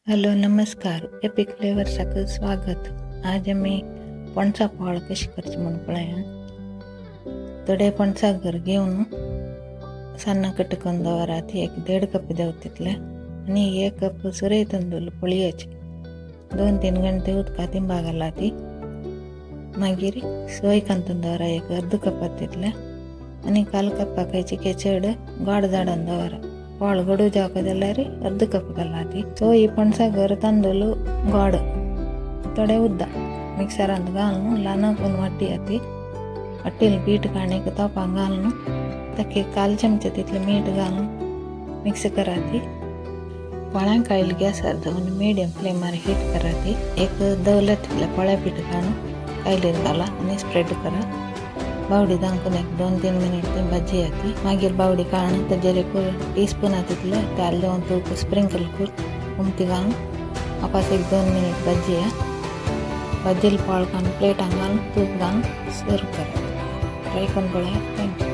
Hello नमस्कार, epic फ्लेवर्साक स्वागत. आज आमी पणसा पोळ कशी करची म्हूण पळया. थोडे पणसा घर घेवन सान्नां कट करून दवरात. एक 1.5 कप देंवता तितले आनी 1 कप सुरय तांदूळ पोळयेचे 2-3 घंटे उदका तिंबा घाला ती. मागीर सोय कांतून दवरा एक अर्द कप तितले आनी काल कप्पाक चिके चड गोड जाडून दवरा. पोळ गोडू जावका जाल्यार अर्द कप घाला ती. सो ही पणसा घर तांदूळ गोड थोडे उद्दा मिक्सरांत घालून ल्हान करून वाटी ती. वाटील पीठ काडून तोपाक घालून ताका काल चमचे तितलें मीठ घालून मिक्स कराती. पोळ्यां कायल गॅसार दवरून मिडियम फ्लेमार हीट कराती. एक दवले तितलें पोळ्या पीठ काडून कायलीर घाला आनी स्प्रेड करा. बावडी दामकून एक 2-3 मिनीट ती भाजी जाती. मागीर बावडी काडून ताजेर एक टी स्पून तितलें तेल देंवन तूप स्प्रिंकल करून उमथी घालून वापस एक 2 मिनीट भाजी. भाजील पोळ काडून प्लेटान घालून तूप घालून सर्व करा. ट्राय करून पळया. Thank you.